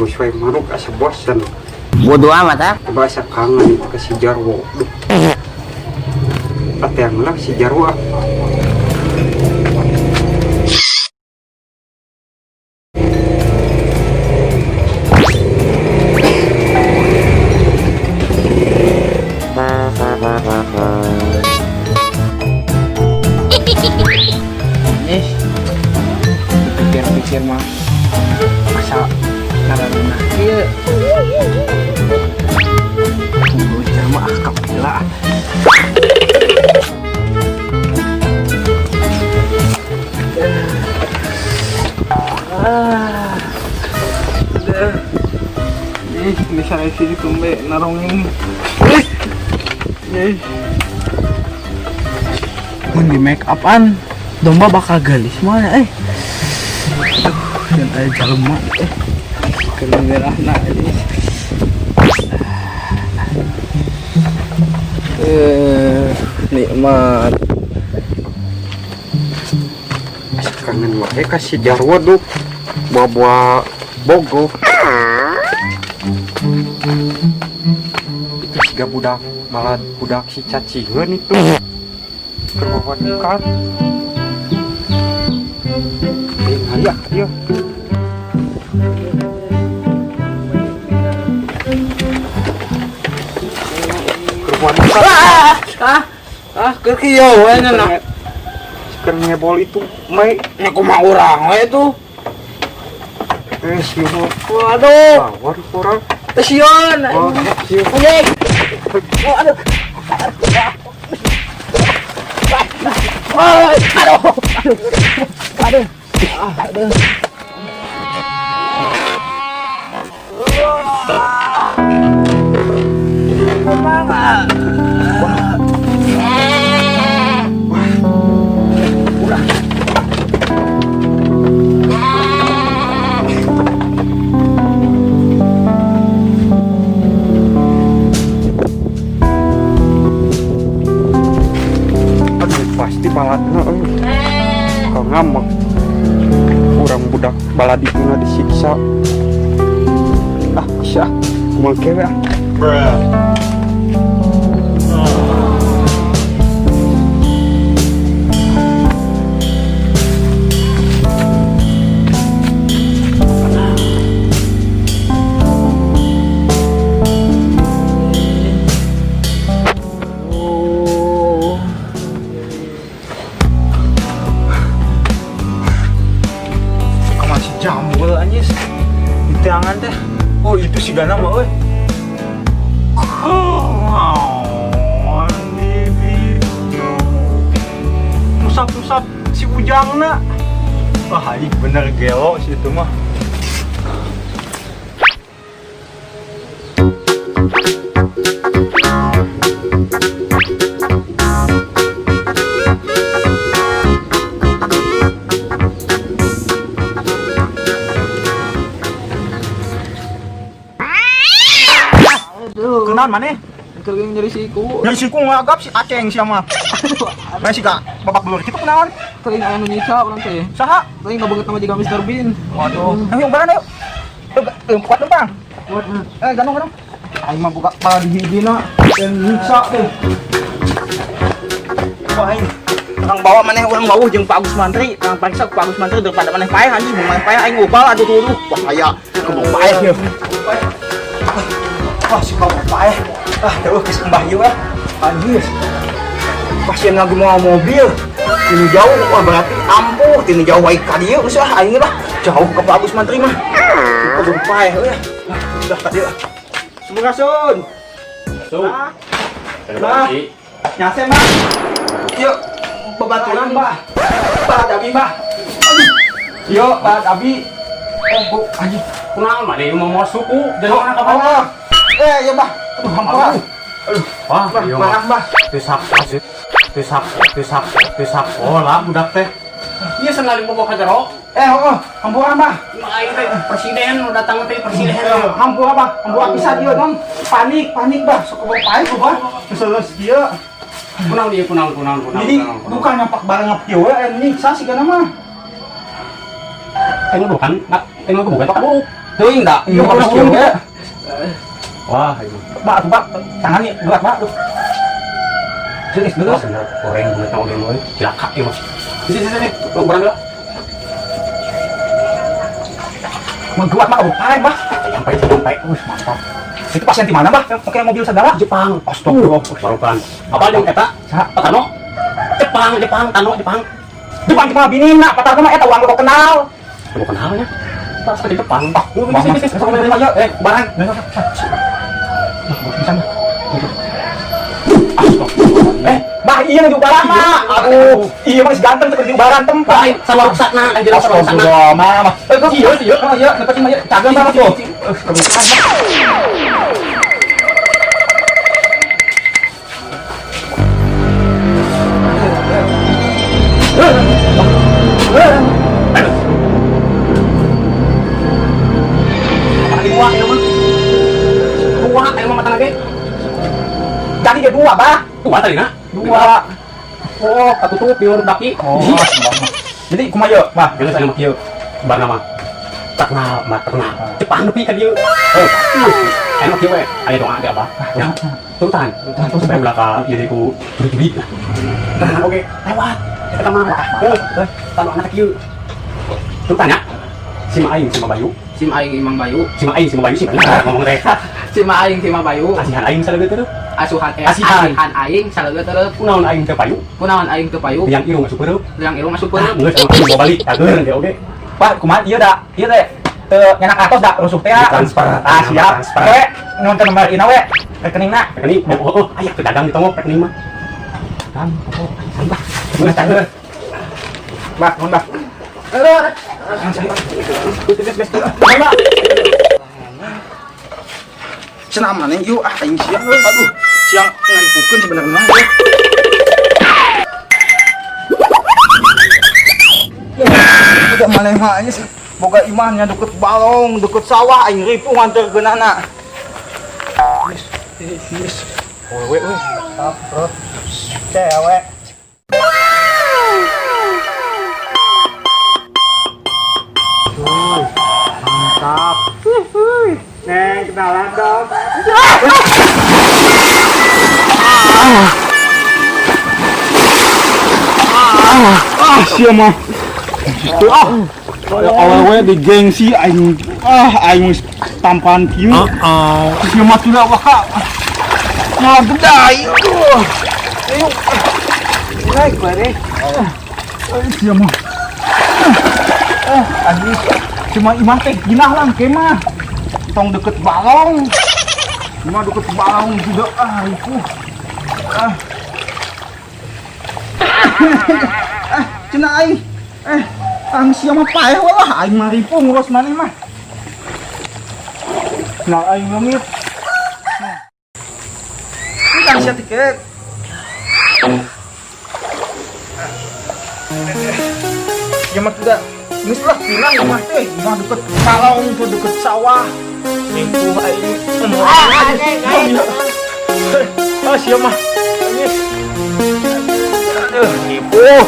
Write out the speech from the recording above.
Terus we maruk asa bosen. Bodoh amat ah. Coba asa kangen itu ke si Jarwo. Duh. Ateang lah si Jarwo ah. Eh, dipikir-pikir mah masa ngarana ieu. Bocah mah ah kapila. Ah. Udah. Ih, bisa sini tumbe narongin. Ih. Ih. Mun di make upan domba bakal gelis mana eh. Aduh, dan aya jelema eh. Keur merahna ini. Eh, nikmat. Asa kangen wae ka si Jarwo duh. Bawa-bawa bogo. Itu siga budak malah budak si cacingeun itu. Keur bawa dukan. Eh, ngaliah dia. Keur bawa dukan. Ah, ah, ah, keur kieu we nya nah. Keur ngebol itu mai Nya kumaha urang we tuh. eh si Waduh, Bawar kurang. teh sieun. Oh, sieu. Anjing. Oh, aduh. Aduh. Aduh. Aduh. Ah, aduh. Aduh, pasti baladna euy. Kau ngamek. Urang budak balad itu na disiksa. Ah, bisa. Kumaha kewe ah. Oh. Kemana si jambul anjis di tangan teh. Oh, itu si Gana mah euy. Musap-musap si Ujangna. Wah, anjing bener gelo sih itu mah. Aduh. Kenalan maneh? Keur nyeri siku. Nyeri siku ngagap si Aceng sia mah. Mana sih kak? Babak belur kitu kunaon? Teuing aya nu nyiksa urang teh. Saha? Teuing ngabeungeut nama jiga Mr. Bean. Waduh. Ayo barang ayo. Ayo kuat dong, Bang. Kuat nah. Eh, ganong ganong. Aing mah buka pala di hijina dan nyiksa teh. Wah, aing Orang bawa maneh urang wawuh jeung Pak Agus Mantri, urang pariksa ku Pak Agus Mantri daripada maneh paeh anjing, mun maneh paeh aing ngupal aduh tuh tuh. Bahaya, kebong paeh ieu. Wah, si kau paeh. Ah, terus geus mbah ieu ah. Anjir. Pasien lagi mau mobil. Tinu jauh, wah berarti ampuh tinu jauh wae ka dieu geus ah aing lah. Jauh ke Pak Agus Mantri mah. Kebong paeh euy. Ah, udah ka dieu. Sumurasun. Tuh. Bah. Nyase, Mbah. Yuk, babaturan, Mbah. Bah, Abi, Mbah. Aduh. Yuk, Bah, Abi. Eh, Bu, anjing. Kunaon maneh mau mau suku dan mana ka mana? Oh. Eh, ya, Mbah. Aduh, hampura. Aduh, Wah, Mbah, ieu maaf, mah Mbah. teu sak teu sak teu sak teu sakola budak teh. Ieu sendal dibawa ka jero. Eh, oh, hampura, Mbah. Mah aing teh presiden nu datang teh presiden. Eh, hampura, Mbah. Hampura pisan ieu, Nom. Panik, panik, Mbah. Sok kebawa panik, Mbah. Geus kieu. Kunaon ieu kunaon kunaon kunaon. Jadi, bukan nyampak bareng ngap kieu we, nyiksa sih kana mah. Tengok bukan, tengok bukan tak buruk. Teuing da. Ieu mah kieu we. Wah, ini. Pak, atuh Pak, tangan nih berat Pak. Tuh. Serius Wah, bener. bener. Goreng banget tau geng gue. Cilaka ieu mah. Sini sini sini. Ukuran dulu. Mengkuat mah pae, Bah. Sampai sampai. Wih, mantap. Itu pasien di mana, Bah? Pakai mobil segala? Jepang. Astagfirullah. Barukan. Apa yang eta? Saha? Pak Tano. Jepang, Jepang, Tano, Jepang. Jepang Jepang bini nak, patar mah eta urang kok kenal. Kamu kenalnya? Pas ke Jepang. Ah, Sini, sini, sini, sini, sini, eh, barang. Bisa mah. Eh, bah iya di ubaran mah. Aduh, iya mah ganteng seperti ubaran tempat. Lain, sama ruksakna, anjir sama ruksakna. Astagfirullah, mah. Eh, kok iya iya, iya, nepetin mah cagem banget tuh. Eh, kebukaan mah. Apalagi dua, ini mah. Dua, ini mah mata lagi. Jadi dia dua, bah. Dua tadi, nak? Dua. Oh, ketutup di urut daki. Oh, jadi kumaha yeuh, bah? Geus aya mah kieu. Bar nama. Terkenal, mah terkenal. Jepang nepi ka dieu. Oh, aya mah kieu we. Aya doa ge apa? Ya. Turutan. Supaya ulah ka ieu ku juri-juri. Terkenal oge. Lewat. Eta mah. Heuh, tanu anak kieu. Turutan ya. Sima aing sima Bayu. Sim aing Imang Bayu. Sima aing sima Bayu sih bener ngomong teh. Sim aing Sima Bayu. Asihan aing saleugeut teh. Asuhan eh Asihan. asihan aing saleugeut tereup. Kunaon aing teu payu? Kunaon aing teu payu? Yang irung asup heureub. Liang irung asup Ah, heureub. geus aing bawa balik. Cager ge oge. Pak, kumaha ieu da? Ieu teh teu nyanak atos da rusuh teh. Ditransfer. Ah, siap. Transfer. We, nyonten nomor ina we. Rekeningna. Rekening, oh, oh, aya teu dagang di tongok rekening mah. Kan, oh, Sampah. Geus cager. Bah, nuhun, bah. Cenah maneh yuk ah aing siang aduh siang ngaripukeun sebenarnya mah. Udah maneh mah aja sih. Boga imahnya deket balong, deket sawah aing ripuh nganterkeunana. Yes. Wewe we. Cewek. Mantap. Neng, kenalan dong. Ah, sia mah. Itu ah. Awewe di gengsi aing ah aing geus tampan kieu. Heeh. Sia mah tidak waka. Nah, gedai. Aduh. Ayo. Baik, bare. Sia mah. Ah, anjing. Cuma imah teh ginah lah engke mah. Tong deket balong. Imah deket balong juga ah itu. Ah. Ah, cenah aing. Eh, ang sia mah paeh lah aing mah ripuh ngurus maneh mah. Nah, aing leungit. Ini kan sia tiket. Ya mah tidak geus lah pinang imah teh, imah deket balong tuh deket sawah. Ripuh aing. Ah, sia mah. Nangis. Aduh, ripuh.